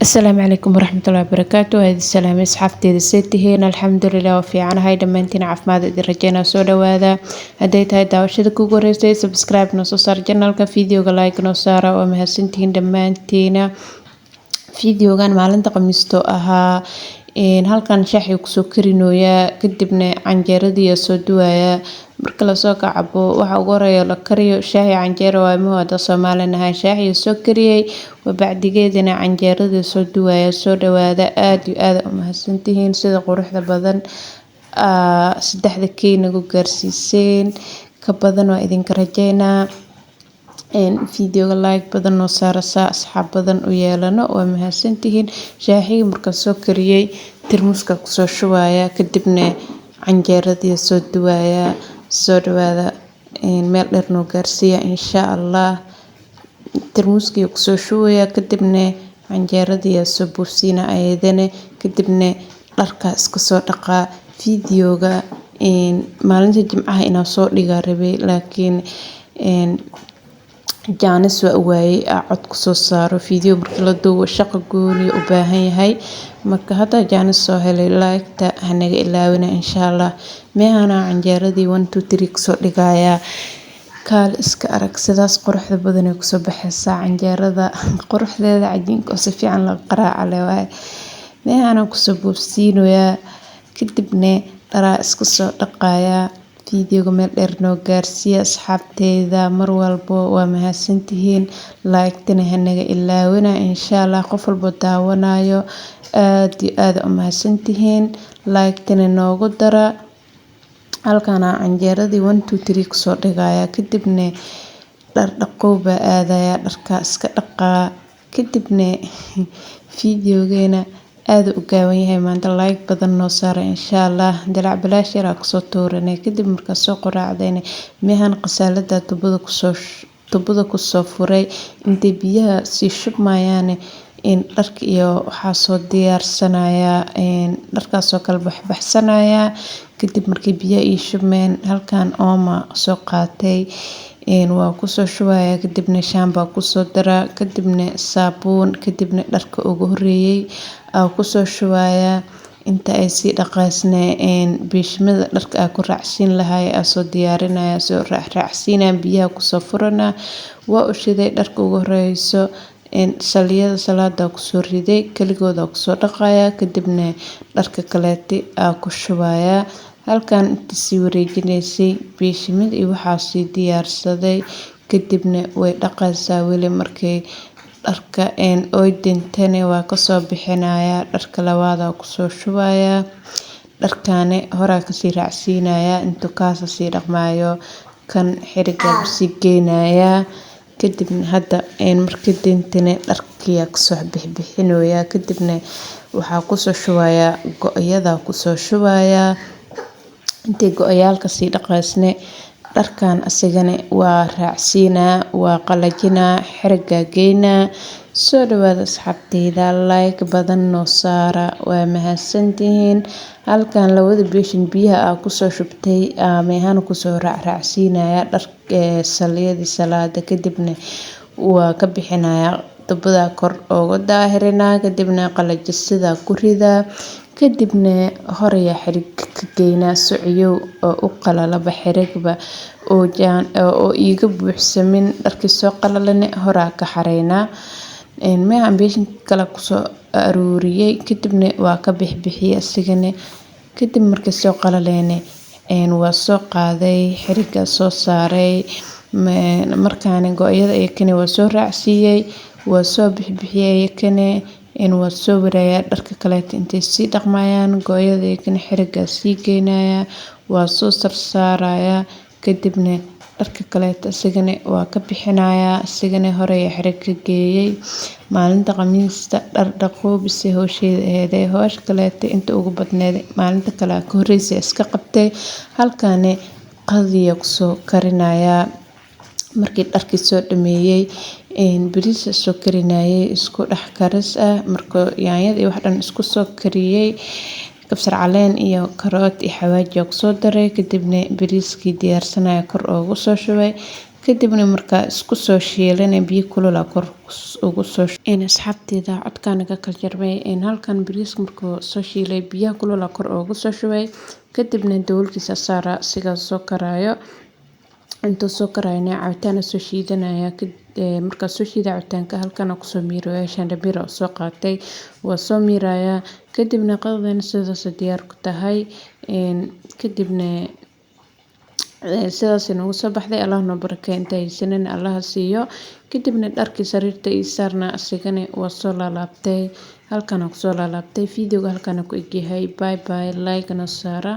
Asalaamu calaykum waraxmatullaahi wabarakaatu. Waa idin salaamay asxaabteeda, see tihiin? Alxamdulilah, waa fiicanahay dhammaantiin, caafimaad idin rajeynaa. Soo dhawaada. Hadday tahay daawashada kugu horeysay, subscribe noo soo saar channelka, videoga like noo saara. Waa mahadsantihiin dhammaantiina. Videogan maalinta Khamiisto ahaa. Halkan shaaxi kusoo karinooyaa, kadibna canjeeradii soo duwayaa. Marka lasoo kacabo, waxa ugu horeeya la kariyo shaahi canjeero waa muhu. Hada Soomaali nahay, shaahi soo kariyay, wabacdigeedina canjeeradii soo duwaya. Soo dhawaada, aad iyo aad u mahadsantihiin sida quruxda badan 3-da key nagu gaarsiiseen. Ka badan waa idinka rajeynaa. Videoga like badan noo saara saa asxaab badan u yeelano. Waa mahadsantihiin. Shaaxiga markaa soo kariyay, tarmuuska kusoo shubaya, kadibna canjeeradii soo duwaya. Soo dhawaada, meel dheer noo gaarsiiya insha Allah. Tarmuuskii kusoo shubaya, kadibna canjeeradii soo buufsiina ayadana, kadibna dharka iska soo dhaqaa. Videoga maalinta Jimcaha inaan soo dhigaa rabay, laakiin jaanis waa waayay aa cod kusoo saaro. Video markii la duubo, shaqo gooni u baahan yahay. Marka hadda jaanis soo helay, like-ta hanaga ilaawina insha Allah. Meehana canjeeradii 1 2 3 kusoo dhigayaa. Kaal iska arag, sidaas quruxda badan ay kusoo baxaysaa canjeerada. Quruxdeeda cajiinka oo si fiican loo qaraaca leh waaye. Meehana kusoo buufsiinoyaa, kadibna dharaa iska soo dhaqayaa. Videoga meel dheer noo gaarsiiya asxaabteeda mar walbo. Waa mahadsantihiin, like-tana hanaga ilaawina insha Allah. Qof walbo daawanayo, aad iyo aad u mahadsantihiin, like-tana noogu dara. Halkana canjeeradii 1 2 3 kusoo dhigaya, kadibna dhar dhaqow baa aadaya, dharka iska dhaqaa. Kadibna videogeena aad u gaaban yahay maanta, like badan noo saara insha Allah. Dalac bilaash yar kusoo tuuranay. Kadib markaa soo quraacdayna, meehan qasaalada tubada kusoo furay. Intay biyaha sii shubmayaan, in dharka iyo waxaa soo diyaarsanaya, dharkaasoo kala baxbaxsanaya. Kadib markii biyaha ii shubmeen, halkan ooma soo qaatay, waa kusoo shubaya. Kadibna shaambaa kusoo daraa, kadibna saabuun, kadibna dharka ugu horeeyay aa kusoo shubaya. Inta ay sii dhaqaysne, biishmada dharka aa ku raacsiin lahay aa soo diyaarinaya, soo raacsiinaya, biyaha kusoo furana. Waa u shiday dharka ugu horeyso, saliyada salaada kusoo riday, kaligooda kusoo dhaqaya, kadibna dharka kaleeti aa ku shubaya. Halkan inta sii wareejinaysay, biishimada iyo waxaa sii diyaarsaday. Kadibna way dhaqaysaa weli. Markay dharka oy dintane, waa kasoo bixinaya, dharka labaad kusoo shubaya. Dharkane horaa kasii raacsiinaya. Intuu kaasa sii dhaqmaayo, kan xiriga sii geynaya. Kadibna hadda markii dintane, dharkiyaa kasoo bixbixinooya. Kadibna waxaa kusoo shubaya go-yada kusoo shubaya. Intay go-yaalka sii dhaqaysne, dharkan asigana waa raacsiinaa, waa qalajinaa, xiriga geynaa. Soo dhawaada asxaabteyda, like badan noo saara. Waa mahadsantihiin. Halkan labada beeshin biyaha aa kusoo shubtay, meehan kusoo raacraacsiinaya dhar saliyadii salaada. Kadibna waa ka bixinaya, tubada kor ooga daahirinaa, kadibna qalajisada ku ridaa, kadibna horaya xirig ka geynaa sociyow oo u qalalaba xirigba oo iiga buuxsamin. Dharkii soo qalalane horaa ka xareynaa. Meehan beeshinka kale kusoo aruuriyay, kadibna waa ka bixbixiyay asigana. Kadib markii soo qalaleene, waa soo qaaday, xiriga soo saaray. Markaana go-yada iyakana waa soo raacsiiyay, waa soo bixbixiyay iyakana, waa soo waraaya. Dharka kaleeto intay sii dhaqmayaan, go-yada iyakana xiriga sii geynaya, waa soo sarsaaraya. Kadibna dharka kaleeto asigana waa ka bixinaya, asigana hore xarig ka geeyay. Maalinta Khamiista dhar dhaqoobise howsheeda aheyd. Howsha kaleeto inta ugu badneed maalinta kale ka horreysay iska qabtay. Halkani qadiya kusoo karinaya. Markii dharkii soo dhameeyay, bariis soo karinayay, isku dhex karis ah. Markuu yaanyada iyo wax dhan isku soo kariyay, kabsar caleen iyo karoot iyo xawaaji kusoo daray, kadibna bariiskii diyaarsanaya kor oogu soo shubay. Kadibna markaa isku soo shiilana, biyo kulul aa kor ugu soo. Asxaabteyda, codkaa naga kala jarmay. Halkan bariiska markuu soo shiilay, biyaha kulul aa kor ugu soo shubay. Kadibna daboolkiisa saara sigaa soo karaayo. Intuu soo karayana, cabitaan soo shiidanaya. Markaa soo shiida cabitaanka, halkan kusoo miiraya. Shandamir oo soo qaatay waa soo miiraya. Kadibna qadadana sidaas diyaar ku tahay. Kadibna sidaas noogu soo baxday. Allah noo barakeeyo, inta haysanin Allah siiyo. Kadibna dharkii sariirta ii saarna asigana waa soo laalaabtay, halkan kusoo laalaabtay. Videoga halkan ku egyahay. Bye bye, like na saara.